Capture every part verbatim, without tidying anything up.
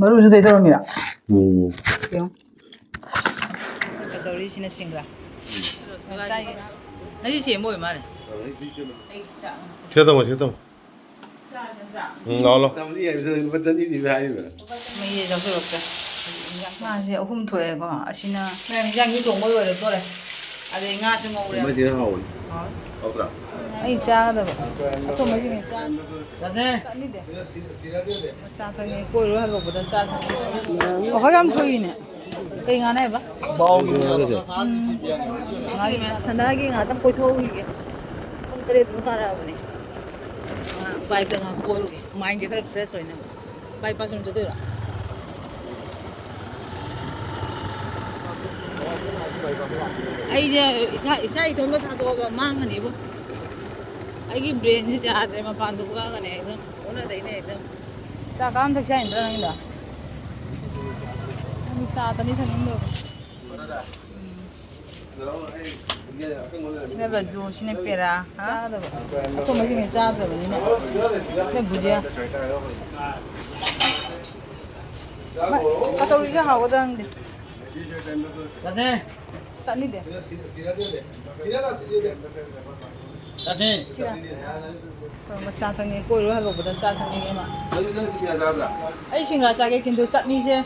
ꯃꯔꯨꯁꯨ ꯇꯩꯊꯣꯛꯑꯝꯃꯤꯔ? ꯎꯝ꯫ ꯌꯦꯡꯉꯨ꯫ ꯀꯆꯧꯔꯤꯁꯤꯅ ꯁꯤꯡꯒ꯭ꯔꯥ꯫ ꯉꯁꯤ ꯁꯦꯝꯕ ꯑꯣꯏ ꯃꯥꯜꯂꯦ꯫ ꯑꯩ ꯆꯥꯛ ꯁꯤꯗ ꯊꯝꯃꯣ, ꯁꯤꯗ ꯊꯝꯃꯣ꯫ ꯆꯥꯔꯁꯤ ꯅꯠꯇ꯭ꯔꯥ? ꯎꯝ, ꯂꯥꯛꯑꯣ, ꯂꯥꯛꯑꯣ꯫ ꯆꯥꯝꯃꯔꯤ ꯍꯥꯏꯕꯗꯨꯗ ꯂꯨꯄꯥ ꯆꯅꯤ ꯄꯤꯕ ꯍꯥꯏꯔꯤꯕ꯫ ꯃꯍꯤ ꯌꯥꯎꯁꯜꯂꯛꯇ꯭ꯔꯦ꯫ ꯉꯥꯁꯦ ꯑꯍꯨꯝ ꯊꯣꯛꯑꯦꯀꯣ꯫ ꯑꯁꯤꯅ ꯃꯌꯥꯝ ꯏꯟꯖꯥꯡꯁꯨ ꯊꯣꯡꯕ ꯂꯣꯏꯔꯦ ꯇꯣꯔꯦ꯫ ꯑꯗꯩ ꯉꯥꯁꯨ ꯉꯧꯔꯦ꯫ ꯃꯁꯤꯅ ꯍꯥꯎꯕꯅꯤ꯫ ꯍꯥꯎꯋꯦ꯫ ꯍꯥꯎꯇ꯭ꯔꯥ? ꯑꯩ ꯆꯥꯗꯕ꯫ ꯑꯇꯣꯝꯕꯁꯤꯡꯅ ꯆꯥ-, ꯆꯥꯅꯤ꯫ ꯆꯥꯅꯤꯗꯦ꯫ ꯁꯤꯔꯥ, ꯁꯤꯔꯥꯗꯤ ꯌꯥꯗꯦ꯫ ꯆꯥ ꯊꯛꯅꯤ꯫ ꯀꯣꯏꯔꯨ ꯍꯜꯂꯛꯄꯗ ꯆꯥ ꯊꯛꯅꯤ꯫ ꯑꯣ, ꯍꯣꯏ, ꯌꯥꯝ ꯊꯣꯛꯏꯅꯦ꯫ ꯀꯩ ꯉꯥꯅꯦ ꯍꯥꯏꯕ? ꯕꯥꯎꯒꯤ ꯉꯥꯅꯦ꯫ ꯎꯝ꯫ ꯉꯥꯅꯤ ꯃꯌꯥꯝ꯫ ꯁꯟꯗꯥꯒꯤ ꯉꯥꯛꯇꯪ ꯀꯣꯏꯊꯣꯛꯎꯈꯤꯒꯦ꯫ ꯄꯨꯡ ꯇꯔꯦꯠꯃꯨꯛ ꯇꯥꯔꯛꯑꯕꯅꯦ꯫ ꯉꯥ ꯕꯥꯏꯛꯇ ꯉꯥꯏꯍꯥꯛ ꯀꯣꯏꯔꯨꯒꯦ꯫ ꯃꯥꯏꯟꯁꯦ ꯈꯔ ꯐ꯭ꯔꯦꯁ ꯑꯣꯏꯅꯕ꯫ ꯕꯥꯏꯛ ꯄꯥꯁ ꯑꯣꯏꯅ ꯆꯠꯇꯣꯏꯔꯣ? ꯑꯩꯁꯦ ꯏꯁꯥ, ꯏꯁꯥ ꯏꯊꯟꯇ ꯊꯥꯗꯣꯛꯑꯕ ꯃꯥꯡꯉꯅꯤꯕꯨ꯫ ꯑꯩꯒꯤ ꯕ꯭ꯔꯦꯟꯁꯤꯗꯤ ꯌꯥꯗ꯭ꯔꯦ, ꯃꯄꯥꯟ ꯊꯣꯛꯄꯒꯅꯦ ꯑꯦꯛꯗꯝ ꯑꯣꯟꯅ ꯇꯩꯅ ꯑꯦꯛꯗꯝ꯫ ꯆꯥ ꯀꯥ ꯑꯃ ꯊꯛꯁꯦ ꯍꯥꯏꯅ ꯅꯪꯒꯤꯗꯣ? ꯅꯪꯗꯤ ꯆꯥ ꯇꯅꯤ ꯊꯛꯅꯤꯡꯗꯕ꯫ ꯁꯤꯅ ꯂꯗꯨ, ꯁꯤꯅ ꯄꯦꯔꯥ꯫ ꯆꯥꯗꯕ꯫ ꯑꯊꯨꯝꯕꯁꯤꯡꯁꯦ ꯆꯥꯗ꯭ꯔꯕꯅꯤꯅ꯫ ꯁꯤꯅ ꯕꯨꯖꯤꯌꯥ꯫ ꯀꯆꯧꯔꯤꯁꯦ ꯍꯥꯎꯒꯗ꯭ꯔꯥ ꯈꯪꯗꯦ꯫ ꯆꯠꯅꯤꯗꯦ꯫ ꯁꯤꯔꯥ꯫ ꯍꯣꯏ, ꯃꯆꯥ ꯊꯛꯅꯤꯡꯉꯦ꯫ ꯀꯣꯏꯔꯨ ꯍꯜꯂꯛꯄꯗ ꯆꯥ ꯊꯛꯅꯤꯡꯉꯦ ꯃꯥ꯫ ꯑꯗꯨ ꯅꯪ ꯁꯤꯡꯒ꯭ꯔꯥ ꯆꯥꯗ꯭ꯔꯥ? ꯑꯩ ꯁꯤꯡꯒ꯭ꯔꯥ ꯆꯥꯒꯦ, ꯀꯤꯟꯗꯨ ꯆꯠꯅꯤꯁꯦ,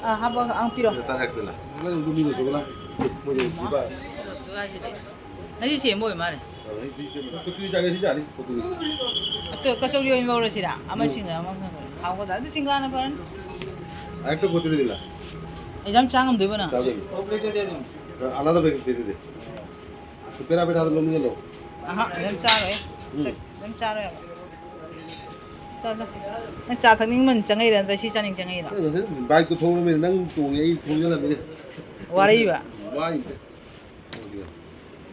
ꯑ, ꯍꯥꯞꯄꯒ ꯑꯃ ꯄꯤꯔꯣ꯫ ꯁꯤꯗ ꯇꯥꯔꯛꯇꯅ꯫ ꯅꯪ ꯑꯗꯨ ꯃꯤ ꯂꯣꯏꯊꯣꯛꯑꯣ ꯂꯥꯎ꯫ ꯃꯣꯏꯗꯤ ꯁꯤꯕ꯫ ꯉꯁꯤ ꯁꯦꯝꯕ ꯑꯣꯏ ꯃꯥꯜꯂꯦ꯫ ꯑ, ꯑꯩ ꯁꯤ ꯁꯦꯝꯕ꯫ ꯀꯆꯧꯔꯤ ꯆꯥꯒꯦ, ꯁꯤ ꯆꯥꯅꯤ꯫ ꯀꯆꯧꯔꯤ꯫ ꯑꯆꯧ-, ꯀꯆꯧꯔꯤ ꯑꯣꯏꯅ ꯂꯧꯔꯁꯤꯔꯥ? ꯑꯃ ꯎꯝ꯫ ꯁꯤꯡꯒ꯭ꯔꯥ, ꯑꯃ ꯀꯩꯅꯣ꯫ ꯍꯥꯎꯒꯗ꯭ꯔꯥ? ꯑꯗꯨ ꯁꯤꯡꯒ꯭ꯔꯥꯅ ꯐꯔꯅꯤ꯫ ꯑꯦꯛꯇ ꯄꯣꯠꯇꯨꯗꯤ ꯂꯥ꯫ ꯑꯦꯛꯖꯥꯝ ꯆꯥ ꯉꯝꯗꯣꯏꯕ ꯅꯪ? ꯆꯥ ꯉꯝꯃꯤ꯫ ꯑ, ꯑꯂꯥꯗ ꯄꯦꯀꯦꯠ ꯄꯦꯀꯦꯠꯇꯨꯗꯤ꯫ ꯄꯦꯔꯥ ꯄꯦꯔꯥꯗ ꯂꯧꯅꯤꯡꯉ ꯂꯧ꯫ ꯑꯍꯥ, ꯑꯗꯨꯝ ꯆꯥꯔꯣꯏ꯫ ꯎꯝ꯫ ꯆꯠ-, ꯑꯗꯨꯝ ꯆꯥꯔꯣꯏ ꯍꯥꯏꯕ꯫ ꯆꯥ, ꯆꯥ꯫ ꯅꯪ ꯆꯥ ꯊꯛꯅꯤꯡꯃꯟ ꯆꯪꯉꯛꯏꯔꯥ ꯅꯠꯇ꯭ꯔ ꯁꯤ ꯆꯥꯅꯤꯡ ꯆꯪꯉꯛꯏꯔꯣ? ꯑꯩ ꯉꯁꯥꯏ ꯕꯥꯏꯛꯇꯣ ꯊꯧꯔꯝꯃꯤꯅ ꯅꯪ ꯇꯣꯡꯉꯦ ꯑꯩ ꯊꯧꯖꯜꯂꯝꯃꯤꯅꯦ꯫ ꯋꯥꯔꯛꯏꯕ? ꯋꯥꯔꯤꯕ꯫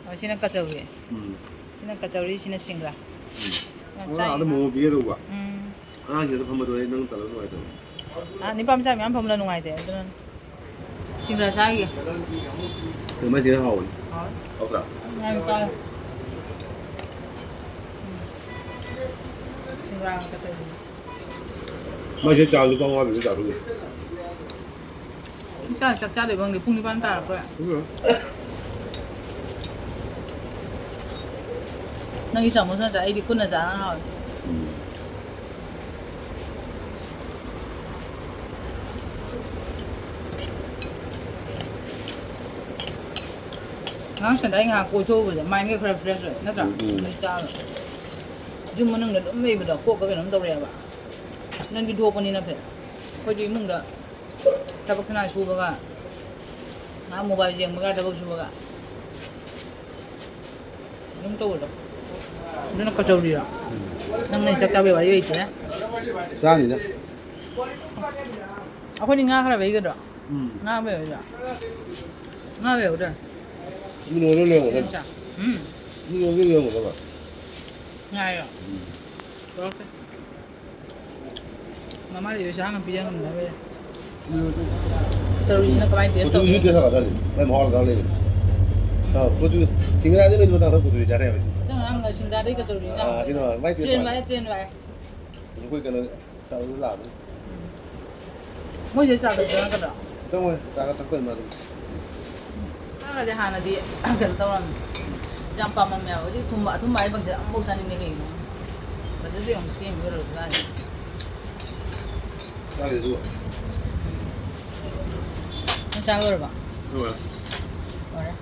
ꯑꯣ, ꯁꯤꯅ ꯀꯆꯧꯔꯤ꯫ ꯎꯝ꯫ ꯁꯤꯅ ꯀꯆꯧꯔꯤ, ꯁꯤꯅ ꯁꯤꯡꯒ꯭ꯔꯥ꯫ ꯎꯝ꯫ ꯌꯥꯝ ꯑꯉꯥꯡ ꯑꯥꯗ ꯆꯥꯏꯌꯦ꯫ ꯃꯣꯃꯣ ꯄꯤꯒꯗꯧꯕ꯫ ꯎꯝ꯫ ꯑꯉꯥꯡꯁꯤꯡꯗ ꯐꯝꯕꯗꯣ ꯑꯩ ꯅꯪ ꯇꯜꯂꯒ ꯅꯨꯡꯉꯥꯏꯇꯕ꯫ ꯑꯥ, ꯅꯤꯄꯥ ꯃꯆꯥ ꯃꯌꯥꯝ ꯐꯝꯕꯗ ꯅꯨꯡꯉꯥꯏꯇꯦ, ꯑꯗꯨꯅ ꯁꯤꯡꯒ꯭ꯔꯥ ꯆꯥꯈꯤꯒꯦ꯫ ꯃꯁꯤꯅ ꯍꯥꯎꯕꯅꯤ꯫ ꯍꯥꯎꯋꯦ꯫ ꯍꯥꯎꯇ꯭ꯔꯥ? ꯌꯥꯝ ꯆꯥꯔꯦ꯫ ꯎꯝ꯫ ꯁꯤꯡꯒ꯭ꯔꯥ ꯀꯆꯧꯔꯤ꯫ ꯃꯥꯏꯁꯦ ꯆꯥ ꯂꯨꯄꯥ ꯃꯉꯥ ꯄꯤꯕ ꯆꯥ ꯊꯛꯑꯦ꯫ ꯏꯆꯥ ꯆꯥꯛ ꯆꯥꯗꯣꯏ ꯈꯪꯗꯦ, ꯄꯨꯡ ꯅꯤꯄꯥꯟ ꯇꯥꯔꯛꯄ꯫ ꯎꯝ꯫ ꯅꯪꯒꯤ ꯆꯥꯃꯁꯅ ꯆꯥ, ꯑꯩꯗꯤ ꯈꯨꯠꯅ ꯆꯥꯅ ꯍꯥꯎꯋꯦ꯫ ꯎꯝ꯫ ꯉꯔꯥꯡ ꯁꯟꯗ ꯑꯩ ꯉꯥꯏꯍꯥꯛ ꯀꯣꯏꯊꯣꯛꯎꯕꯗ mindꯒ ꯈꯔ fresh ꯑꯣꯏ, ꯅꯠꯇ꯭ꯔꯥ? ꯎꯝ, ꯎꯝ꯫ ꯃꯩ ꯆꯥꯕ꯫ ꯌꯨꯝ ꯃꯅꯨꯡꯗ ꯑꯗꯨꯝ ꯂꯩꯕꯗꯣ ꯀꯣꯛꯀ ꯀꯩꯅꯣꯝ ꯇꯧꯔꯛꯑꯦꯕ꯫ ꯅꯪꯗꯤ ꯊꯣꯛꯄꯅꯤꯅ ꯐꯩ꯫ ꯑꯩꯈꯣꯏꯗꯤ ꯏꯃꯨꯡꯗ ꯊꯕꯛ ꯊꯅꯥꯏ ꯁꯨꯕꯒ, ꯉꯥꯏꯍꯥꯛ mobile ꯌꯦꯡꯕꯒ, ꯊꯕꯛ ꯁꯨꯕꯒ꯫ ꯑꯗꯨꯝ ꯇꯧꯕꯗꯣ꯫ ꯑꯗꯨꯅ ꯀꯆꯧꯔꯤꯔꯣ? ꯎꯝ꯫ ꯅꯪ ꯅ ꯆꯥꯛ ꯆꯥꯕꯩ ꯋꯥꯔꯤ ꯂꯩꯇꯦ꯫ ꯆꯥꯅꯤꯗ꯫ ꯑꯩꯈꯣꯏꯗꯤ ꯉꯥ ꯈꯔ ꯂꯩꯒꯗ꯭ꯔꯣ? ꯎꯝ꯫ ꯉꯥ ꯂꯩꯔꯣꯏꯗ꯭ꯔꯣ? ꯉꯥ ꯂꯩꯍꯧꯗ꯭ꯔꯥ? ꯃꯤ ꯂꯣꯏꯅ ꯂꯩꯔꯝꯒꯗꯕ꯫ ꯎꯝ꯫ ꯃꯤ ꯂꯣꯏꯅ ꯂꯩꯔꯝꯒꯗꯕ꯫ ꯉꯥꯏꯔꯣ? ꯎꯝ꯫ ꯄꯨꯔꯛꯀꯦ꯫ ꯃꯃꯥ ꯂꯩꯕꯁꯦ ꯑꯉꯥꯡ ꯄꯤꯖ ꯉꯝꯗꯕꯩ꯫ ꯆꯔꯨꯁꯤꯅ ꯀꯃꯥꯏꯅ taste ꯀꯣꯆꯨꯔꯤꯁꯨ ꯇꯧꯒꯦ? Taste ꯇꯧꯔꯛꯀꯗꯕꯅꯤ꯫ ꯃꯥꯏ ꯃꯍꯥꯎ ꯂꯧꯗꯕ ꯂꯩꯕꯅꯤ꯫ ꯑꯥ, ꯀꯣꯆꯨꯔꯤ, ꯁꯤꯡꯒꯔꯥꯗꯤ ꯃꯩ ꯃꯇꯥꯡꯗ ꯀꯣꯆꯨꯔꯤ ꯆꯥꯅꯩ ꯍꯥꯏꯕꯅꯤ꯫ ꯑꯗꯨꯅ ꯑꯉꯥꯡ ꯁꯤꯡꯒꯔꯥꯗꯩ ꯀꯆꯧꯔꯤ ꯑꯥ, ꯆꯥꯕ꯫ ꯀꯩꯅꯣ, ꯃꯥꯏ taste ꯇ꯭ꯔꯦꯟ ꯇꯣꯉꯥꯟ-, ꯚꯥꯏ, ꯇ꯭ꯔꯦꯟ ꯚꯥꯏ꯫ ꯑꯩꯈꯣꯏ ꯀꯩꯅꯣ, ꯆꯥꯕꯗ ꯂꯥꯛꯑꯕꯅꯤ꯫ ꯃꯣꯏꯁꯦ ꯆꯥ ꯊꯛꯄ ꯆꯪꯉꯛꯀꯗ꯭ꯔꯣ? ꯆꯪꯉꯣꯏ, ꯆꯥꯒ ꯊꯛꯇꯣꯏꯅꯤ ꯃꯥ ꯑꯗꯨꯝ꯫ ꯆꯥꯒꯁꯦ ꯍꯥꯟꯅꯗꯤ ꯀꯩꯅꯣ ꯇꯧꯔꯝꯃꯦ꯫ ꯌꯥꯝ ꯄꯥꯝꯃꯝꯃꯦ ꯍꯥꯏꯕ꯫ ꯍꯧꯖꯤꯛ ꯊꯨꯝꯕ, ꯑꯊꯨꯝꯕ ꯍꯥꯏ ꯄꯪꯆꯥ ꯑꯃꯐꯥꯎ ꯆꯥꯅꯤꯡꯗꯦ ꯀꯩꯒꯤꯅꯣ? ꯐꯖꯗ꯭ꯔꯦ ꯑꯃꯨꯛ ꯁꯦꯝꯕ ꯂꯣꯏꯔꯕ ꯀꯥꯟꯁꯤꯗ꯫ ꯆꯥꯒꯦ ꯑꯗꯨꯒ꯫ ꯅꯪ ꯆꯥ ꯂꯣꯏꯔꯕꯣ? ꯂꯣꯏꯔꯦ꯫ ꯂꯣꯏꯔꯦ꯫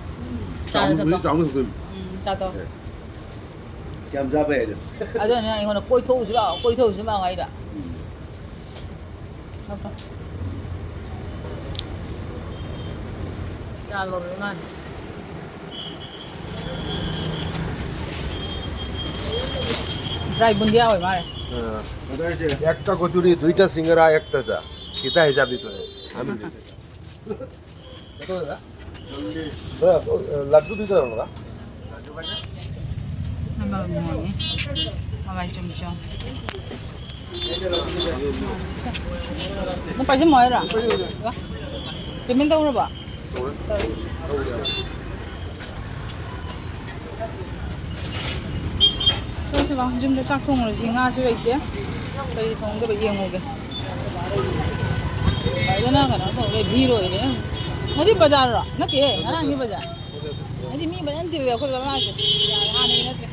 ꯆꯥꯗ ꯆꯥꯃꯨꯟ-, ꯊꯛꯇꯣꯛ꯫ ꯆꯥꯃꯨꯟ ꯊꯛꯇꯣꯏꯅꯤ꯫ ꯎꯝ, ꯆꯥ ꯇꯣꯛ꯫ ꯑꯦ꯫ ꯀꯌꯥꯝ ꯆꯥꯕ ꯌꯥꯏꯗꯣ? ꯑꯗꯨꯅ ꯑꯩꯉꯣꯟꯗ "ꯀꯣꯏꯊꯣꯛꯎꯁꯤ ꯂꯥꯛꯑꯣ, ꯀꯣꯏꯊꯣꯛꯎꯁꯤ ꯂꯥꯛꯑꯣ" ꯍꯥꯏꯗꯣ꯫ ꯎꯝ꯫ ꯆꯥ ꯂꯧꯔꯦ ꯃꯥꯅ꯫ Dry ꯕꯨꯟꯗꯤꯌꯥ ꯑꯣꯏ ꯃꯥꯜꯂꯦ꯫ हाँ। একটা কচুরি, দুইটা সিঙ্গারা, একটা চা। কিতা হিসাব দিতে হয়? আমি দিতে। কত দাদা? দাদা, ও, লাড্ডু দিতে পারবো না? ꯍꯋꯥꯏ ꯃꯣꯔꯣꯛꯅꯦ꯫ ꯍꯋꯥꯏ ꯆꯝꯆꯝ꯫ ꯅꯪ ꯄꯥꯏꯁꯤ ꯃꯣꯏꯔꯥ? ꯄꯦꯃꯦꯟ ꯇꯧꯔꯕꯣ? ꯇꯧꯔꯦ꯫ ꯇꯧꯔꯦ꯫ ꯇꯧꯔꯁꯤ ꯕꯥ, ꯌꯨꯝꯗ ꯆꯥꯛ ꯊꯣꯡꯉꯨꯔꯁꯤ꯫ ꯉꯥꯁꯨ ꯂꯩꯇꯦ꯫ ꯀꯔꯤ ꯊꯣꯡꯒꯗꯕ ꯌꯦꯡꯉꯨꯒꯦ꯫ ꯀꯅꯥ ꯀꯅꯥ ꯇꯧꯔꯦ? ꯚꯤꯔ ꯑꯣꯏꯔꯦ꯫ ꯉꯁꯤ ꯕꯖꯥꯔꯔꯣ? ꯅꯠꯇꯦꯍꯦ, ꯉꯔꯥꯡꯒꯤ ꯕꯖꯥꯔ꯫ ꯉꯁꯤ ꯃꯤ ꯐꯖꯅ ꯇꯤꯜꯂꯦ ꯑꯩꯈꯣꯏ ꯕꯕꯥꯁꯦ꯫ ꯌꯥꯔꯦ, ꯍꯥꯟꯅꯒꯤ ꯅꯠꯇ꯭ꯔꯦ꯫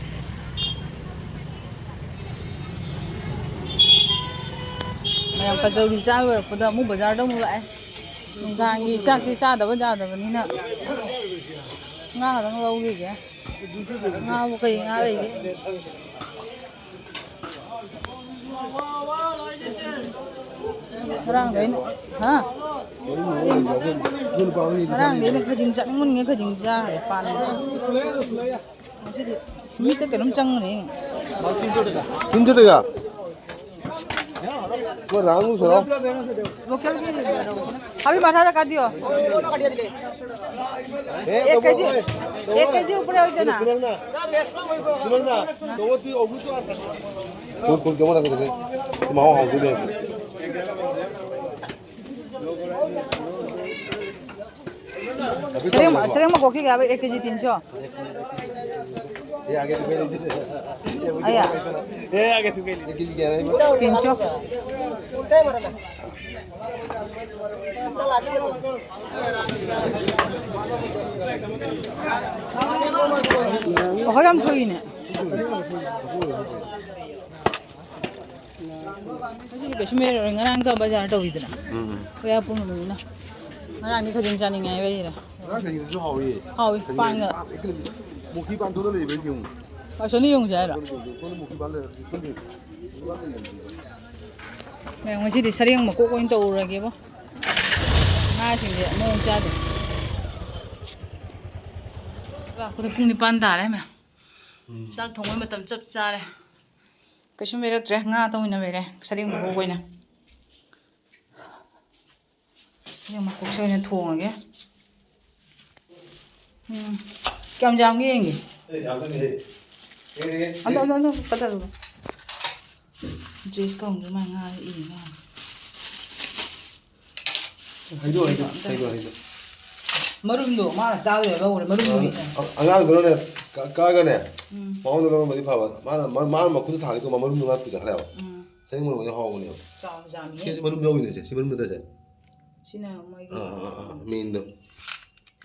ꯃꯌꯥꯝ ꯀꯆꯧꯔꯤ ꯆꯥ ꯂꯣꯏꯔꯛꯄꯗ ꯑꯃꯨꯛ ꯕꯖꯥꯔꯗ ꯑꯃꯨꯛ ꯂꯥꯛꯑꯦ꯫ ꯅꯨꯡꯗꯥꯡꯒꯤ ꯆꯥꯛꯇꯤ ꯆꯥꯗꯕ ꯌꯥꯗꯕꯅꯤꯅ ꯉꯥ ꯈꯛꯇꯪ ꯂꯧꯈꯤꯒꯦ꯫ ꯉꯥꯕꯨ ꯀꯩ ꯉꯥ ꯂꯩꯒꯦ? ꯉꯔꯥꯡꯗ ꯑꯩꯅ, ꯍꯥ? ꯉꯔꯥꯡꯗꯤ ꯑꯩꯅ ꯈꯖꯤꯡ ꯆꯥꯅꯤꯡꯃꯟꯒꯤ ꯈꯖꯤꯡ ꯆꯥꯈ꯭ꯔꯦ, ꯄꯥꯟ꯫ ꯉꯁꯤꯗꯤ ꯃꯤꯠꯇ ꯀꯩꯅꯣꯝ ꯆꯪꯉꯨꯔꯦ꯫ ꯇꯤꯟ ꯆꯨꯗꯦꯒ? ꯀꯣ ꯔꯥꯡ ꯁꯣꯔꯣ? ꯂꯣꯀꯦꯜꯒꯤ ꯑꯕꯤ ꯃꯊꯥꯗ ꯀꯥꯗꯤꯌꯣ꯫ ꯑꯦ, ꯇꯧꯕ, ꯀꯦꯖꯤ, ꯑꯣꯏ, ꯇꯧꯕ, ꯑꯦꯛ ꯀꯦꯖꯤ ꯎꯄꯔ ꯑꯣꯏꯗꯅ꯫ ꯁꯨꯃꯥꯡꯅ, ꯁꯨꯃꯥꯡꯅ, ꯇꯧꯕ ꯇꯤ ꯑꯣꯒꯨ ꯇꯨ ꯑꯥꯔ ꯊꯥꯔꯇꯤ꯫ ꯀꯣꯟ, ꯀꯣꯟ ꯀꯃꯥꯏꯅ ꯇꯧꯒꯗꯒꯦ? ꯃꯍꯥꯎ ꯍꯥꯎꯗꯣꯏꯅꯦ꯫ ꯁꯔꯦꯡ, ꯁꯔꯦꯡ ꯃꯀꯣꯛ ꯀꯌꯥ ꯌꯥꯕ? ꯑꯦꯛ ꯀꯦꯖꯤ ꯇꯤꯟꯁꯣ꯫ ꯑꯌꯥ꯫ ꯇꯤꯟꯁꯣ꯫ ꯑꯩꯈꯣꯏ ꯌꯥꯝ ꯊꯨꯏꯅꯦ꯫ ꯉꯁꯤꯗꯤ ꯀꯩꯁꯨ ꯂꯩꯔꯔꯣꯏ, ꯉꯔꯥꯡꯗ ꯕꯖꯥꯔ ꯇꯧꯋꯤꯗꯅ꯫ ꯎꯝ, ꯎꯝ꯫ ꯑꯩꯈꯣꯏ ꯑꯄꯨꯟꯕꯅꯤꯅ꯫ ꯉꯔꯥꯡꯗꯤ ꯈꯖꯤꯡ ꯆꯥꯅꯤꯡꯉꯦ ꯍꯥꯏꯕ ꯑꯩꯅ꯫ ꯉꯔꯥꯡ ꯈꯖꯤꯡꯗꯨꯁꯨ ꯍꯥꯎꯋꯤ꯫ ꯍꯥꯎꯋꯤ, ꯈꯖꯤꯡ ꯄꯥꯟꯒ꯫ ꯄꯥꯟ ꯍꯦꯛꯇ ꯂꯩꯕꯤꯗ꯫ ꯃꯨꯛꯀꯤ ꯄꯥꯟ ꯊꯣꯛꯂ ꯂꯩꯕ꯭ꯔꯥ ꯌꯦꯡꯉꯨ꯫ ꯑ, ꯁꯣꯝꯗ ꯌꯦꯡꯉꯨꯁꯦ ꯍꯥꯏꯔꯣ? ꯁꯣꯝꯗ ꯃꯨꯛꯀꯤ ꯄꯥꯟ ꯂꯩꯔ-, ꯁꯣꯝꯗ ꯌꯦꯡꯉꯨ꯫ ꯃꯌꯥꯝ ꯉꯁꯤꯗꯤ ꯁꯔꯦꯡ ꯃꯀꯣꯛ ꯑꯣꯏꯅ ꯇꯧꯔꯒꯦꯕꯣ꯫ ꯉꯥꯁꯤꯡꯁꯦ ꯃꯑꯣꯡ ꯆꯥꯗꯦ꯫ ꯂꯥꯛꯄꯗ ꯄꯨꯡ ꯅꯤꯄꯥꯟ ꯇꯥꯔꯦ ꯃꯌꯥꯝ꯫ ꯎꯝ꯫ ꯆꯥꯛ ꯊꯣꯡꯕꯩ ꯃꯇꯝ ꯆꯞ ꯆꯥꯔꯦ꯫ ꯀꯩꯁꯨꯝ ꯂꯩꯔꯛꯇ꯭ꯔꯦ, ꯉꯥ ꯇꯧꯅ ꯂꯩꯔꯦ, ꯁꯔꯦꯡ ꯃꯀꯣꯛ ꯑꯣꯏꯅ꯫ ꯁꯔꯦꯡ ꯃꯀꯣꯛꯁꯦ ꯑꯣꯏꯅ ꯊꯣꯡꯉꯒꯦ꯫ ꯎꯝ꯫ ꯀꯌꯥꯝ ꯌꯥꯝꯒꯦ ꯌꯦꯡꯒꯦ꯫ ꯑꯦ, ꯌꯥꯝꯗꯣꯏꯅꯦꯍꯦ꯫ ꯑꯦ, ꯑꯦ, ꯑꯦ꯫ ꯑꯗꯣ, ꯑꯗꯣ, ꯑꯗꯣ, ꯀꯗꯥꯏꯗꯅꯣ? ꯗ꯭ꯔꯦꯁ ꯀꯧꯅꯗ ꯃꯥ ꯉꯥ ꯏꯔꯤꯅꯦ꯫ ꯍꯩꯗꯣꯛ, ꯍꯩꯗꯣꯛ, ꯍꯩꯗꯣꯛ, ꯍꯩꯗꯣꯛ꯫ ꯃꯔꯨꯝꯗꯣ ꯃꯥꯅ ꯆꯥꯗꯣꯏꯔ ꯂꯧꯔꯦ, ꯃꯔꯨꯝꯗꯣ ꯍꯦꯛ꯫ ꯑ-, ꯑꯉꯥꯡꯗꯨꯅꯅꯦ, ꯀ-, ꯀꯛꯑꯒꯅꯦ, ꯎꯝ꯫ ꯃꯉꯣꯟꯗ ꯂꯧꯔꯝꯃꯗꯤ ꯐꯕ꯫ ꯃꯥꯅ, ꯃꯥ-, ꯃꯥꯅ ꯃꯈꯨꯠꯇ ꯊꯥꯒꯦ ꯇꯧꯕ, ꯃꯔꯨꯝꯗꯣ ꯃꯥ ꯄꯨꯖꯈ꯭ꯔꯦꯕ꯫ ꯎꯝ꯫ ꯁꯔꯦꯡ ꯃꯔꯨꯝꯗꯤ ꯍꯥꯎꯕꯅꯦꯕ꯫ ꯆꯥꯎ ꯌꯥꯝꯃꯤꯍꯦ꯫ ꯁꯤꯁꯦ ꯃꯔꯨꯝ ꯌꯥꯎꯋꯤꯅꯦ, ꯁꯦ꯫ ꯁꯤ ꯃꯔꯨꯝ ꯅꯠꯇ꯭ꯔꯁꯦ? ꯁꯤꯅ ꯃꯣꯏꯒꯤ ꯑꯥ, ꯑꯥ, ꯑꯥ, ꯑꯥ, ꯃꯦꯟꯗꯣ꯫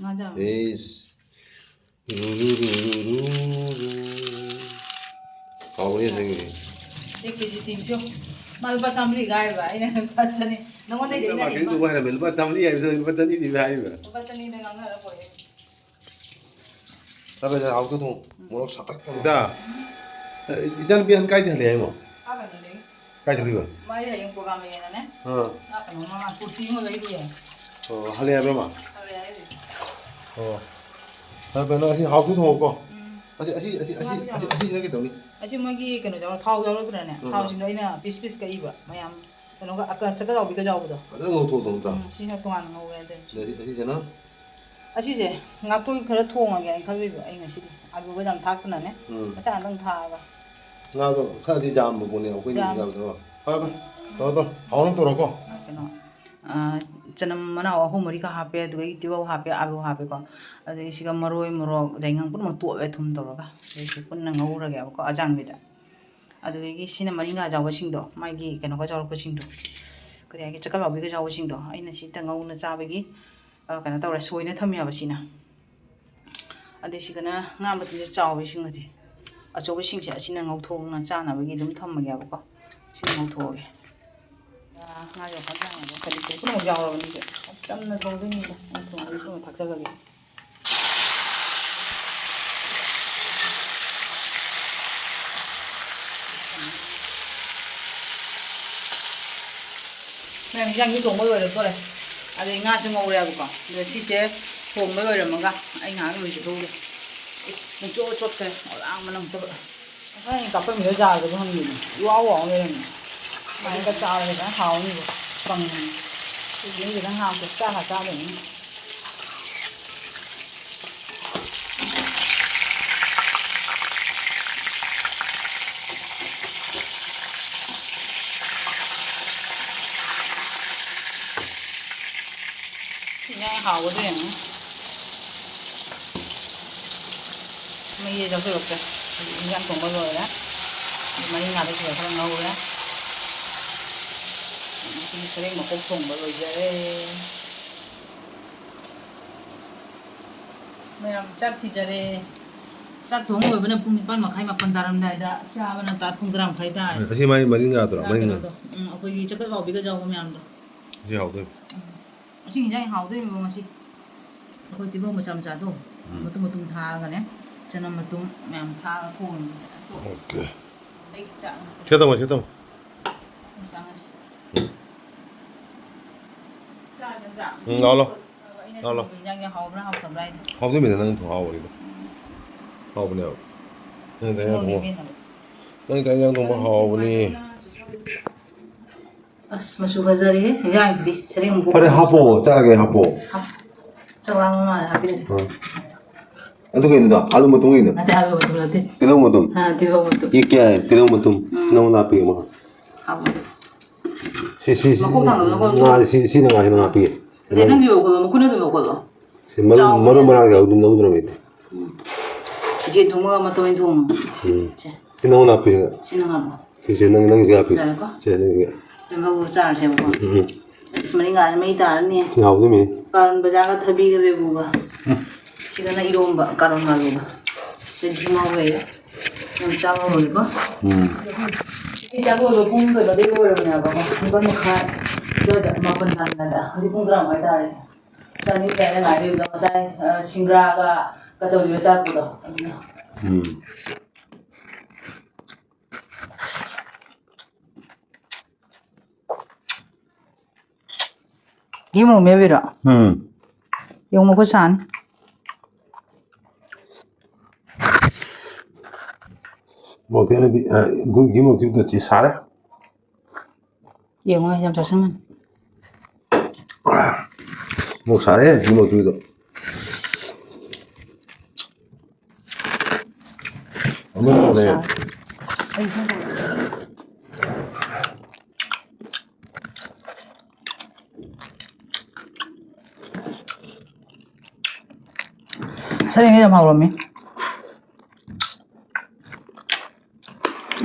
ꯉꯥꯖꯥ꯫ ꯑꯦꯁ꯫ ꯔꯨ, ꯔꯨ, ꯔꯨ, ꯔꯨ, ꯔꯨ, ꯔꯨ꯫ ꯍꯥꯎꯕꯅꯤ ꯑꯁꯦꯡꯕꯩ꯫ ꯁꯤ ꯀꯦꯖꯤ ꯇꯤꯟꯁꯨ꯫ ꯃꯥ ꯂꯨꯄꯥ ꯆꯥꯝꯃꯔꯤꯒ ꯍꯥꯏꯕ, ꯑꯩꯅ ꯂꯨꯄꯥ ꯆꯅꯤ꯫ ꯅꯉꯣꯟꯗꯩꯗꯤ ꯑꯩꯅ ꯃꯥꯔꯀꯦꯠꯇ ꯍꯦꯟꯕ꯫ ꯇꯧꯕ ꯍꯥꯏꯔꯝꯃꯦ, ꯂꯨꯄꯥ ꯆꯥꯝꯃꯔꯤ ꯍꯥꯏꯕꯗꯣ ꯂꯨꯄꯥ ꯆꯅꯤ ꯄꯤꯕ ꯍꯥꯏꯔꯤꯕ꯫ ꯂꯨꯄꯥ ꯆꯅꯤꯗ ꯉꯥꯡꯅꯔ ꯄꯣꯔꯛꯑꯦ꯫ ꯆꯥꯕ ꯌꯥꯏ, ꯍꯥꯎꯇ ꯊꯣꯡ꯫ ꯃꯣꯔꯣꯛ ꯁꯥꯇꯛ ꯇꯧꯔꯒ꯫ ꯏꯇꯥ, ꯏꯆꯥꯅꯨꯄꯤ ꯑꯍꯟ ꯀꯥꯏꯗ ꯍꯜꯂꯛꯑꯦ ꯍꯥꯏꯃꯣ? ꯑꯥ, ꯀꯩꯅꯣꯗꯒꯤ꯫ ꯀꯥꯏ ꯆꯠꯂꯨꯏꯕ? ꯃꯥꯗꯤ ꯍꯌꯦꯡ program ꯂꯩꯌꯦꯅꯅꯦ꯫ ꯑꯥ꯫ ꯑꯥ, ꯀꯩꯅꯣ, ꯃꯥ ꯀꯨꯔꯇꯤ ꯑꯃ ꯂꯩꯔꯨꯏꯌꯦ꯫ ꯑꯣ, ꯍꯜꯂꯛꯑꯦ ꯍꯥꯏꯕ꯭ꯔꯣ ꯃꯥ? ꯍꯜꯂꯛꯑꯦ ꯍꯥꯏꯔꯤ꯫ ꯑꯣ꯫ ꯐꯔꯦ, ꯐꯔꯦ, ꯅꯪ ꯑꯁꯤ ꯍꯥꯎꯇ ꯊꯣꯡꯉꯣꯀꯣ꯫ ꯎꯝ꯫ ꯑꯁꯤ, ꯑꯁꯤ, ꯑꯁꯤ, ꯑꯁꯤ, ꯉꯥꯗꯤ ꯑꯁꯤ, ꯌꯥꯝ ꯑꯁꯤꯁꯤꯅ ꯀꯩꯗꯧꯅꯤ? ꯑꯁꯤ ꯃꯣꯏꯒꯤ ꯀꯩꯅꯣ ꯌꯥꯎꯔ-, ꯊꯥꯎ ꯌꯥꯎꯔꯛꯇ꯭ꯔꯅꯦ? ꯎꯝ, ꯎꯝ꯫ ꯊꯥꯎꯁꯤꯡꯗꯣ ꯑꯩꯅ piece piece ꯀꯛꯏꯕ ꯃꯌꯥꯝ꯫ ꯀꯩꯅꯣꯒ ꯑꯀ-, ꯆꯀꯔ ꯌꯥꯎꯕꯤꯒ ꯌꯥꯎꯕꯗꯣ꯫ ꯐꯖꯅ ꯉꯧꯊꯣꯛꯑꯗꯧ ꯅꯠꯇ꯭ꯔꯥ? ꯎꯝ, ꯁꯤꯅ ꯇꯣꯉꯥꯟꯅ ꯉꯧꯋꯦ ꯑꯗꯨꯅꯤ꯫ ꯑꯗꯩ ꯑꯁꯤꯁꯤꯅ? ꯑꯁꯤꯁꯦ ꯉꯥꯇꯣꯏ ꯈꯔ ꯊꯣꯡꯉꯒꯦ ꯍꯥꯏꯅ ꯈꯜꯂꯤꯕ ꯑꯩ ꯉꯁꯤꯗꯤ꯫ ꯑꯂꯨꯒ ꯌꯥꯝ ꯊꯥꯛꯇꯅꯅꯦ꯫ ꯎꯝ꯫ ꯃꯆꯥ ꯑꯝꯇꯪ ꯊꯥꯛꯑꯒ꯫ ꯉꯥꯗꯣ ꯈꯔꯗꯤ ꯌꯥꯝꯕ ꯄꯣꯠꯅꯦ ꯑꯩꯈꯣꯏꯅ ꯌꯥꯝ-, ꯌꯥꯕꯗꯣ꯫ ꯐꯔꯦ, ꯐꯔꯦ꯫ ꯇꯧꯔꯣ, ꯇꯧꯔꯣ꯫ ꯍꯥꯎꯅ ꯇꯧꯔꯣꯀꯣ꯫ ꯑ, ꯀꯩꯅꯣ, ꯑ, ꯆꯅꯝ ꯃꯅꯥꯎ ꯑꯍꯨꯝ ꯃꯔꯤꯈꯛ ꯍꯥꯞꯄꯦ, ꯑꯗꯨꯗꯒꯤ ꯇꯤꯜꯍꯧ ꯍꯥꯞꯄꯦ, ꯑꯂꯨ ꯍꯥꯞꯄꯦꯀꯣ꯫ ꯑꯗꯒꯤ ꯁꯤꯒ ꯃꯔꯣꯏ, ꯃꯣꯔꯣꯛ, ꯑꯗꯩ ꯉꯥꯡ ꯄꯨꯝꯅꯃꯛ ꯇꯣꯠꯂꯦ ꯊꯨꯝ ꯇꯧꯔꯒ꯫ ꯑꯗꯩ ꯁꯤ ꯄꯨꯟꯅ ꯉꯧꯔꯒꯦꯕꯀꯣ ꯑꯖꯥꯡꯕꯤꯗ꯫ ꯑꯗꯨꯗꯒꯤ ꯁꯤꯅ ꯃꯔꯤꯡꯒꯥ ꯌꯥꯎꯕꯁꯤꯡꯗꯣ, ꯃꯥꯒꯤ ꯀꯩꯅꯣꯒ ꯌꯥꯎꯔꯛꯄꯁꯤꯡꯗꯣ, ꯀꯔꯤ ꯍꯥꯏꯒꯦ, ꯆꯀꯜ ꯌꯥꯎꯕꯤꯒ ꯌꯥꯎꯕꯁꯤꯡꯗꯣ, ꯑꯩꯅ ꯁꯤꯗ ꯉꯧꯅ ꯆꯥꯕꯒꯤ, ꯑ, ꯀꯩꯅꯣ ꯇꯧꯔꯦ, ꯁꯣꯏꯅ ꯊꯝꯃꯦꯕ ꯁꯤꯅ꯫ ꯑꯗꯩ ꯁꯤꯒꯅ ꯉꯥ ꯃꯇꯨꯝꯁꯦ ꯆꯥꯎꯕꯁꯤꯡ ꯑꯁꯦ, ꯑꯆꯧꯕꯁꯤꯡꯁꯦ ꯑꯁꯤꯅ ꯉꯧꯊꯣꯛꯅ ꯆꯥꯅꯕꯒꯤ ꯑꯗꯨꯝ ꯊꯝꯃꯒꯦꯕꯀꯣ꯫ ꯁꯤꯅ ꯉꯧꯊꯣꯛꯑꯒꯦ꯫ ꯑ, ꯉꯥ ꯌꯥꯎꯕ ꯄꯨꯝꯅꯃꯛ ꯌꯥꯎꯔꯕꯅꯤ ꯁꯤꯗ꯫ ꯆꯝꯅ ꯊꯣꯡꯗꯣꯏꯅꯤꯗ꯫ ꯑꯩꯅ ꯊꯣꯡꯕꯗ ꯁꯨꯝꯕ ꯊꯥꯛꯆꯜꯂꯒꯦ꯫ ꯃꯌꯥꯝ ꯏꯟꯖꯥꯡꯁꯤ ꯊꯣꯡꯕ ꯂꯣꯏꯔꯦ ꯈꯣꯠꯂꯦ꯫ ꯑꯗꯩ ꯉꯥꯁꯨ ꯉꯧꯔꯦꯕꯀꯣ꯫ ꯑꯗ ꯁꯤꯁꯦ ꯊꯣꯡꯕ ꯂꯣꯏꯔꯝꯃꯒ ꯑꯩ ꯉꯥꯏꯍꯥꯛ ꯂꯣꯏꯖꯍꯧꯒꯦ꯫ ꯏꯁ, ꯄꯨꯡꯆꯣꯠ ꯆꯣꯠꯈ꯭ꯔꯦ꯫ ꯑꯣꯂꯥꯡ ꯃꯅꯝ ꯊꯣꯛꯑꯦ꯫ ꯉꯁꯥꯏ ꯑꯩꯅ ꯀꯥꯞꯄꯝꯃꯤꯗꯣ ꯖꯥꯔꯗꯁꯨ ꯍꯪꯉꯤꯅꯦ꯫ ꯏꯋꯥꯎ ꯋꯥꯎ ꯂꯩꯔꯝꯃꯦ꯫ ꯁꯨꯃꯥꯏꯅ ꯆꯥꯕꯁꯦ ꯐꯖꯅ ꯍꯥꯎꯅꯤꯕ꯫ ꯀꯪꯕꯅꯤ꯫ ꯁꯤꯁꯤꯅ ꯈꯤꯇꯪ ꯍꯥꯞꯀꯦ꯫ ꯆꯥꯛꯀ ꯆꯥꯗꯣꯏꯅꯤꯅ꯫ ꯏꯟꯖꯥꯡ ꯍꯥꯎꯒꯗ꯭ꯔꯥ ꯌꯦꯡꯉꯨ꯫ ꯃꯍꯤ ꯌꯥꯎꯁꯜꯂꯛꯇ꯭ꯔꯦ꯫ ꯍꯧꯖꯤꯛ ꯏꯟꯖꯥꯡ ꯊꯣꯡꯕ ꯂꯣꯏꯔꯦ꯫ ꯃꯍꯤ ꯉꯥꯗ ꯈꯔ ꯈꯔ ꯉꯧꯔꯦ꯫ ꯉꯁꯤꯒꯤ ꯁꯔꯦꯡ ꯃꯀꯣꯛ ꯊꯣꯡꯕ ꯂꯣꯏꯖꯔꯦ꯫ ꯃꯌꯥꯝ ꯆꯥꯛ ꯊꯤꯖꯔꯦ꯫ ꯆꯥꯛ ꯊꯣꯡ ꯂꯣꯏꯕꯅ ꯄꯨꯡ ꯅꯤꯄꯥꯟ ꯃꯈꯥꯏ, ꯃꯥꯄꯟ ꯇꯥꯔꯝꯗꯥꯏꯗ, ꯆꯥꯕꯅ ꯇꯥ-, ꯄꯨꯡ ꯇꯔꯥ ꯃꯈꯥꯏ ꯇꯥꯔꯦ꯫ ꯑꯁꯤ ꯃꯥꯏ ꯃꯔꯤꯡꯒꯥꯗꯨꯔꯣ? ꯉꯥ ꯃꯔꯤꯡꯒꯥ? ꯀꯩꯅꯣꯗꯣ, ꯎꯝ, ꯑꯩꯈꯣꯏꯒꯤ ꯆꯀꯠ ꯂꯥꯎꯕꯤꯒ ꯌꯥꯎꯕ ꯃꯌꯥꯝꯗꯣ꯫ ꯑꯁꯤ ꯍꯥꯎꯗꯣꯏꯅꯤ꯫ ꯎꯝ꯫ ꯉꯁꯤ ꯏꯟꯖꯥꯡ ꯍꯥꯎꯗꯣꯔꯤꯕꯣ ꯉꯁꯤ? ꯑꯩꯈꯣꯏ ꯇꯤꯜꯍꯧ ꯃꯆꯥ ꯃꯆꯥꯗꯣ, ꯎꯝ꯫ ꯃꯇꯨꯝ ꯃꯇꯨꯝ ꯊꯥꯛꯑꯒꯅꯦ, ꯆꯅꯝ ꯃꯇꯨꯝ ꯃꯌꯥꯝ ꯊꯥꯛꯑꯒ ꯊꯣꯡꯉꯦ꯫ ꯑꯣꯀꯦ꯫ ꯑꯩꯒꯤ ꯆꯥꯛ ꯉꯁꯤ꯫ ꯁꯦ ꯇꯧꯉꯣ, ꯁꯦ ꯇꯧꯉꯣ꯫ ꯑꯩ ꯆꯥꯛ ꯉꯁꯤ꯫ ꯎꯝ꯫ ꯆꯥꯛ ꯌꯦꯟꯖꯥꯡ꯫ ꯎꯝ, ꯂꯥꯛꯑꯣ, ꯂꯥꯛꯑꯣ꯫ ꯑꯩꯅ ꯂꯥꯛꯑꯣ, ꯂꯥꯛꯑꯣ꯫ ꯊꯣꯡꯕ ꯏꯟꯖꯥꯡꯁꯦ ꯍꯥꯎꯕ꯭ꯔꯥ ꯍꯥꯎꯇꯕ꯭ꯔꯥ ꯍꯥꯏꯗꯣ꯫ ꯍꯥꯎꯗꯣꯏꯅꯤꯗ, ꯅꯪ ꯊꯣꯡ ꯍꯥꯎꯕꯅꯤꯗ꯫ ꯍꯥꯎꯕꯅꯦꯕ꯫ ꯅꯪ ꯆꯥꯛ ꯌꯦꯟꯖꯥꯡ ꯃꯣꯔꯣꯛ ꯊꯣꯡꯕ, ꯃꯦꯠꯄ ꯍꯥꯏꯅꯕ꯫ ꯅꯪ ꯆꯥꯛ ꯌꯦꯟꯖꯥꯡ ꯊꯣꯡꯕ ꯍꯥꯎꯕꯅꯤ꯫ ꯑꯁ, ꯃꯆꯨ ꯐꯖꯔꯦꯍꯦ ꯏꯟꯖꯥꯡꯁꯤꯗꯤ꯫ ꯁꯔꯦꯡ ꯃꯀꯨ꯫ ꯐꯔꯦ, ꯍꯥꯞꯄꯣ, ꯆꯥꯔꯒꯦ, ꯍꯥꯞꯄꯣ꯫ ꯍꯥꯞ-, ꯆꯥꯛ ꯂꯥꯝꯕ ꯃꯥꯜꯂꯦ, ꯍꯥꯞꯄꯤꯔꯒꯦ꯫ ꯑꯥ꯫ ꯑꯗꯨ ꯀꯩꯅꯣꯗꯣ, ꯑꯥꯂꯨ ꯃꯇꯨꯝ ꯀꯩꯅꯣ? ꯅꯠꯇꯦ, ꯑꯥꯂꯨ ꯃꯇꯨꯝ ꯅꯠꯇꯦ꯫ ꯇꯤꯜꯍꯧ ꯃꯇꯨꯝ? ꯑꯥ, ꯇꯤꯜꯍꯧ ꯃꯇꯨꯝ꯫ ꯏ ꯀꯌꯥ? ꯇꯤꯜꯍꯧ ꯃꯇꯨꯝ꯫ ꯎꯝ꯫ ꯅꯪꯉꯣꯟꯗ ꯍꯥꯞꯄꯤꯒꯦ, ꯑꯃ꯫ ꯍꯥꯞꯄꯣ꯫ ꯁꯤ, ꯁꯤ, ꯁꯤ, ꯃꯈꯣꯡ ꯊꯥꯡꯒꯠꯂꯒ ꯉꯥ, ꯁꯤ, ꯁꯤꯅ ꯉꯥꯁꯤ ꯅꯪ ꯍꯥꯞꯄꯤꯒꯦ꯫ ꯅꯠꯇꯦ, ꯅꯪꯁꯨ ꯌꯧꯕꯗꯣ, ꯃꯈꯨꯠꯅ ꯑꯗꯨꯝ ꯌꯧꯕꯗꯣ꯫ ꯁꯤ ꯃꯔꯨ, ꯆꯥꯎꯕꯅꯦ꯫ ꯃꯔꯨ ꯃꯔꯥꯡ ꯌꯥꯎꯗꯅ ꯂꯧꯗ꯭ꯔꯕꯅꯤꯗ꯫ ꯎꯝ꯫ ꯌꯦꯟ ꯊꯣꯡꯕꯒ ꯃꯇꯣꯏ ꯊꯣꯡꯕ꯫ ꯎꯝ꯫ ꯁꯦ꯫ ꯁꯤ ꯅꯪꯉꯣꯟꯗ ꯍꯥꯞꯄꯤꯁꯤꯅ? ꯁꯤꯅ ꯉꯥꯃꯣ꯫ ꯁꯤꯁꯦ ꯅꯪ, ꯅꯪꯒꯤꯁꯦ ꯍꯥꯞꯄꯤꯁꯦ꯫ ꯌꯥꯔꯦꯀꯣ? ꯁꯦ, ꯅꯪꯒꯤ꯫ ꯇꯤꯜꯍꯧ ꯆꯥꯔꯁꯦꯕꯀꯣ꯫ ꯎꯝ, ꯎꯝ꯫ ꯑꯁ, ꯃꯔꯤꯡꯒꯥꯁꯦ ꯃꯩ ꯇꯥꯔꯅꯤ꯫ ꯁꯤ ꯍꯥꯎꯗꯣꯏꯅꯦ꯫ ꯀꯥꯔꯣꯟ ꯕꯖꯥꯔꯒ ꯊꯕꯤꯒ ꯂꯦꯕꯨꯒ꯫ ꯎꯝ꯫ ꯁꯤꯗꯅ ꯏꯔꯣꯝꯕ, ꯀꯥꯔꯣꯟ ꯑꯂꯨꯒ꯫ ꯁꯤ ꯘꯤ ꯉꯧꯕ ꯂꯩꯔꯦ꯫ ꯌꯥꯝ ꯆꯥꯕ ꯍꯧꯔꯦꯀꯣ꯫ ꯎꯝ꯫ ꯁꯤ ꯆꯥꯛ ꯂꯣꯏꯕ ꯄꯨꯡ ꯀꯩꯅꯣꯗꯩ ꯂꯣꯏꯔꯕꯅꯦꯕꯀꯣ꯫ ꯅꯤꯄꯥꯜ ꯃꯈꯥꯏ ꯑꯗꯨꯋꯥꯏꯗ, ꯃꯥꯄꯜ ꯇꯥꯔꯝꯗꯥꯏꯗ꯫ ꯍꯧꯖꯤꯛ ꯄꯨꯡ ꯇꯔꯥꯃꯉꯥꯏ ꯇꯥꯔꯦ꯫ ꯆꯥꯅꯤꯡꯗꯦ ꯍꯥꯏꯅ ꯉꯥꯏ ꯂꯩꯕꯗꯣ ꯉꯁꯥꯏ, ꯑ, ꯁꯤꯡꯒ꯭ꯔꯥꯒ ꯀꯆꯧꯔꯤꯒ ꯆꯥꯔꯛꯄꯗꯣ ꯑꯗꯨꯅ꯫ ꯎꯝ꯫ ꯌꯦꯔꯨꯝ ꯃꯦꯠꯂꯤꯔꯣ? ꯎꯝ꯫ ꯌꯦꯔꯨꯝ ꯃꯈꯨꯠ ꯁꯥꯅꯤ꯫ ꯃꯣꯔꯣꯛ ꯇꯦꯛꯅꯕꯤ, ꯑ, ꯒꯨ-, ꯒꯤ ꯃꯣꯔꯣꯛ ꯇꯦꯛꯄꯗꯣ ꯆꯤ ꯁꯥꯔꯦ꯫ ꯌꯦꯡꯉꯣ, ꯌꯥꯝ ꯆꯥꯁꯤꯟꯒꯅꯨ꯫ ꯃꯣꯔꯣꯛ ꯁꯥꯔꯦ, ꯃꯣꯔꯣꯛ ꯇꯦꯛꯄꯗꯣ꯫ ꯑꯃꯅ ꯃꯣꯔꯣꯛ ꯁꯥꯔꯦ꯫ ꯑꯩ ꯏꯁꯤꯡ ꯊꯛꯀꯦ꯫ ꯁꯔꯦꯡꯗꯤ ꯌꯥꯝ ꯍꯥꯎꯔꯝꯃꯤ꯫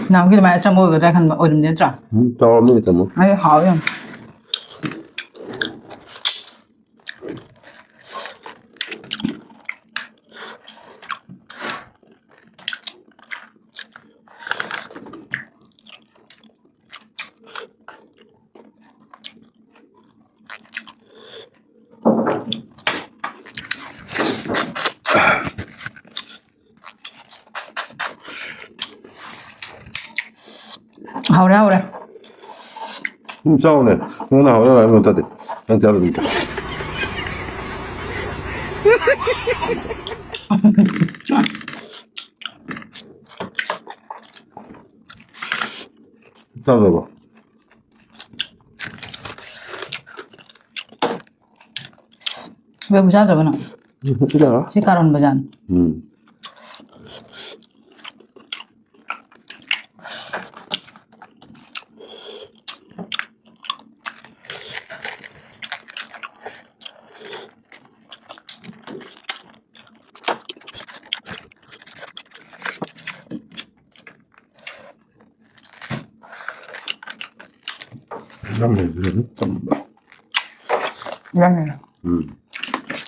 ꯅꯍꯥꯟꯃꯨꯛꯀꯤ ꯑꯗꯨꯃꯥꯏꯅ ꯑꯆꯝꯕ ꯑꯣꯏꯒꯗ꯭ꯔꯥ ꯈꯟꯕ, ꯑꯣꯏꯔꯝꯗꯦ ꯅꯠꯇ꯭ꯔꯥ? ꯎꯝ, ꯇꯧꯔꯝꯃꯤ, ꯇꯥꯃꯣ꯫ ꯑꯩ ꯍꯥꯎꯋꯦ ꯌꯥꯝ꯫ ꯍꯧꯔꯦ, ꯍꯧꯔꯦ꯫ ꯎꯝ, ꯆꯥꯎꯅꯦ꯫ ꯅꯪꯅ ꯍꯧꯔꯦ, ꯍꯧꯔꯦ, ꯑꯩꯉꯣꯟꯗ ꯅꯠꯇꯦ꯫ ꯅꯪ ꯆꯥꯕ ꯑꯗꯨꯝ ꯆꯥꯎ꯫ ꯆꯥꯗ꯭ꯔꯕꯣ? ꯕꯦꯝꯕꯨ ꯆꯥꯗ꯭ꯔꯕ ꯅꯪ? ꯎꯝ, ꯆꯥꯗ꯭ꯔꯕ꯫ ꯁꯤ ꯀꯥꯔꯣꯟ ꯕꯖꯥꯔꯅꯤ꯫ ꯎꯝ꯫ ꯅꯪ ꯂꯩꯕꯗꯨꯗꯤ ꯆꯝꯕ꯫ ꯌꯥꯝ ꯂꯩꯔꯦ꯫ ꯎꯝ꯫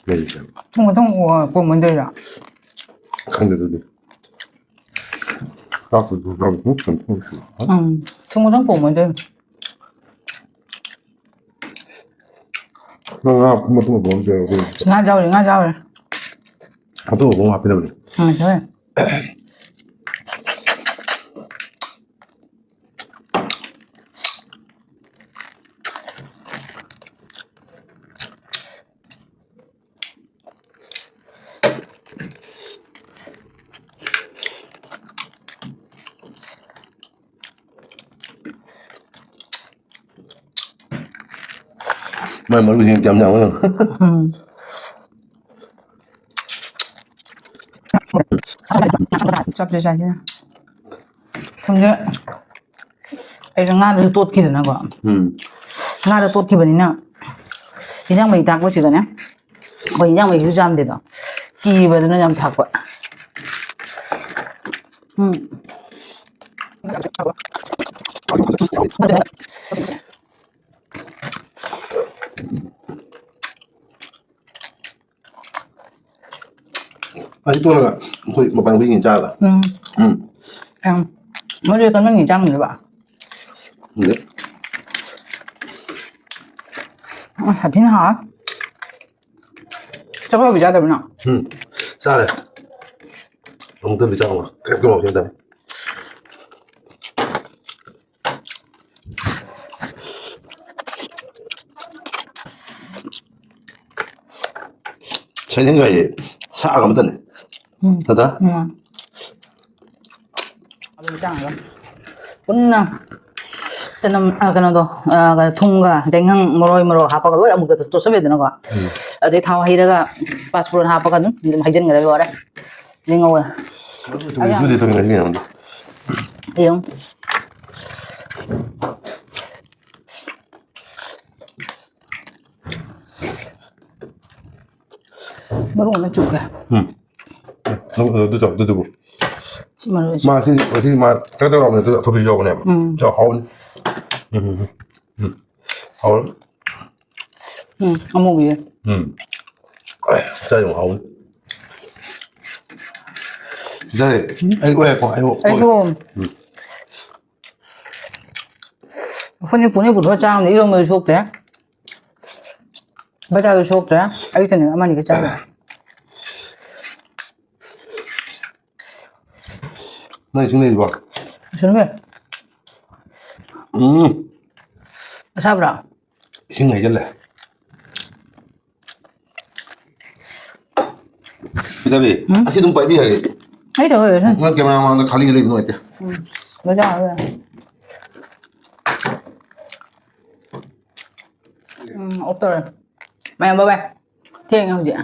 ꯂꯩꯔꯦ꯫ ꯄꯨꯡ ꯃꯊꯪ ꯀꯣꯝꯃꯟꯗꯣꯏꯔꯥ? ꯈꯪꯗꯦ ꯑꯗꯨꯗꯤ꯫ ꯆꯥꯛꯇꯨꯁꯨ ꯆꯥꯛ ꯄꯨꯡ ꯆꯝꯊꯣꯡ ꯁꯨꯔꯦ꯫ ꯎꯝ꯫ ꯊꯨꯝ ꯈꯤꯇꯪ ꯀꯣꯝꯃꯟꯗꯣꯏꯅꯤ꯫ ꯅꯪ ꯉꯥ ꯃꯇꯨꯝ ꯑꯃ ꯄꯨꯔꯛꯇꯦ ꯑꯩꯈꯣꯏ꯫ ꯉꯥ ꯌꯥꯎꯔꯤ, ꯉꯥ ꯌꯥꯎꯔꯤ꯫ ꯃꯇꯨꯝ ꯑꯃ ꯍꯥꯞꯄꯤꯔꯕꯅꯤ꯫ ꯎꯝ, ꯌꯥꯎꯔꯤ꯫ ꯃꯥꯏ ꯃꯔꯨꯁꯤꯡ ꯀꯌꯥꯝ ꯌꯥꯝꯕ ꯌꯦꯡꯉꯨ꯫ ꯎꯝ꯫ ꯆꯞꯁꯦ ꯆꯥꯏꯁꯤꯅ꯫ ꯊꯨꯝꯁꯦ ꯑꯩꯁꯨ ꯉꯥꯗꯨꯁꯨ ꯇꯣꯠꯈꯤꯗꯅꯀꯣ꯫ ꯎꯝ꯫ ꯉꯥꯗꯣ ꯇꯣꯠꯈꯤꯕꯅꯤꯅ ꯏꯟꯖꯥꯡ ꯃꯍꯤ ꯊꯥꯛꯄꯁꯤꯗꯅꯦ꯫ ꯑꯩꯈꯣꯏ ꯏꯟꯖꯥꯡ ꯃꯍꯤꯁꯨ ꯌꯥꯝꯗꯦꯗꯣ꯫ ꯀꯤꯕꯗꯨꯅ ꯌꯥꯝ ꯊꯥꯛꯄ꯫ ꯎꯝ꯫ ꯑꯁꯤ ꯇꯣꯠꯂꯒ ꯑꯩꯈꯣꯏ ꯃꯄꯥꯟ ꯍꯨꯏꯁꯤꯡ ꯆꯥꯒꯗ꯭ꯔꯥ? ꯎꯝ꯫ ꯎꯝ꯫ ꯌꯥꯝ꯫ ꯃꯣꯏꯗꯤ ꯀꯩꯅꯣ ꯌꯦꯟ ꯆꯥꯝꯃꯤꯗꯨꯕ? ꯈꯪꯗꯦ꯫ ꯎꯝ, ꯁꯥꯊꯤꯅ ꯍꯥꯎꯋꯦ꯫ ꯆꯥꯛꯈꯥꯎꯕꯤ ꯆꯥꯗꯕ꯭ꯔꯣ ꯅꯪ? ꯎꯝ꯫ ꯆꯥꯔꯦ꯫ ꯑꯃꯨꯛꯇꯪꯗꯤ ꯆꯥꯕ꯫ ꯀꯩꯝꯇ ꯉꯥꯎꯁꯤꯟꯅꯗꯕꯅꯤ꯫ ꯊꯩꯗꯤꯡꯒꯥꯏꯁꯦ ꯁꯥꯒ ꯑꯃꯇꯅꯦ꯫ ꯎꯝ꯫ ꯅꯠꯇ꯭ꯔꯥ? ꯎꯝ꯫ ꯑꯗꯨ ꯆꯥꯡꯗꯣ ꯄꯨꯟꯅ ꯆꯅꯝ, ꯑ, ꯀꯩꯅꯣꯗꯣ, ꯑ, ꯀꯩꯅꯣ, ꯊꯨꯝꯒ ꯆꯦꯡꯍꯪ, ꯃꯔꯣꯏ, ꯃꯔꯣꯛ ꯍꯥꯞꯄꯒ ꯂꯣꯏ ꯑꯃꯨꯛꯇ ꯇꯣꯠꯁꯜꯂꯦꯗꯅꯀꯣ꯫ ꯎꯝ꯫ ꯑꯗꯩ ꯊꯥꯎ ꯍꯩꯔꯒ ꯄꯥꯁꯄꯣꯔꯟ ꯍꯥꯞꯄꯒ ꯑꯗꯨꯝ, ꯑꯗꯨꯝ ꯍꯩꯖꯤꯟꯈ꯭ꯔꯦ, ꯂꯣꯏꯔꯦ꯫ ꯑꯗꯩ ꯉꯧꯋꯦ꯫ ꯊꯨꯝ ꯌꯥꯛꯁꯤꯜꯂꯦ ꯇꯧꯔꯤ ꯉꯁꯤ ꯃꯌꯥꯝꯗꯣ꯫ ꯌꯦꯡꯉꯨ꯫ ꯃꯔꯨ ꯑꯃ ꯆꯨꯞꯀꯦ꯫ ꯎꯝ꯫ ꯑꯗꯨ, ꯑꯗꯨ ꯆꯥꯎ, ꯑꯗꯨꯗꯨꯕꯨ꯫ ꯁꯤ ꯃꯔꯨ ꯑꯣꯏꯅ ꯃꯥ ꯁꯤ, ꯁꯤ ꯃꯥ ꯀꯩꯅꯣ ꯇꯧꯔꯕꯅꯦ, ꯑꯗꯨ ꯑꯐꯨꯠꯄꯁꯨ ꯌꯥꯎꯕꯅꯦꯕ꯫ ꯎꯝ꯫ ꯆꯥꯎ, ꯍꯥꯎꯕꯅꯤ꯫ ꯎꯝ, ꯎꯝ, ꯎꯝ꯫ ꯍꯥꯎꯕꯅꯤ꯫ ꯎꯝ, ꯑꯃꯨꯕꯤꯁꯦ꯫ ꯎꯝ꯫ ꯑꯦ, ꯆꯥ ꯌꯥꯝ ꯍꯥꯎꯕꯅꯤ꯫ ꯁꯤꯗ ꯂꯩ꯫ ꯑꯩ ꯑꯣꯏꯔꯦꯀꯣ, ꯑꯩ ꯑꯣꯏꯔꯦ꯫ ꯑꯩꯕꯨ ꯎꯝ꯫ ꯑꯩꯈꯣꯏꯅ ꯄꯨꯅꯤ ꯄꯨꯊꯣꯛꯑ ꯆꯥꯕꯅꯤ, ꯏꯔꯣꯟꯕꯁꯨ ꯁꯣꯛꯇ꯭ꯔꯦ꯫ ꯕꯖꯥꯔꯗ ꯁꯣꯛꯇ꯭ꯔꯦ꯫ ꯑꯌꯨꯛꯇꯅꯦ ꯑꯃꯅꯤꯒ ꯆꯥꯕ꯫ ꯅꯪ ꯏꯁꯤꯡ ꯂꯩꯔꯤꯕꯣ? ꯏꯁꯤꯡ ꯂꯩ꯫ ꯎꯝ꯫ ꯑꯁꯥꯕ꯭ꯔꯥ? ꯏꯁꯤꯡ ꯍꯩꯖꯤꯜꯂꯦ꯫ ꯁꯤꯗꯕꯤ, ꯎꯝ? ꯑꯁꯤ ꯑꯗꯨꯝ ꯄꯥꯏꯕꯤ ꯌꯥꯏꯌꯦ꯫ ꯑꯩ ꯇꯧꯔꯦ, ꯁꯨꯝ꯫ ꯅꯪ ꯀꯦꯃꯦꯔꯥ ꯃꯃꯥꯡꯗ ꯈꯥꯂꯤ ꯂꯩꯕ ꯅꯨꯡꯉꯥꯏꯇꯦ꯫ ꯎꯝ, ꯂꯣꯏ ꯆꯥꯔꯦ꯫ ꯎꯝ, off ꯇꯧꯔꯦ꯫ ꯃꯌꯥꯝ, bye bye꯫ ꯊꯦꯡꯉꯦ ꯍꯧꯖꯤꯛ꯫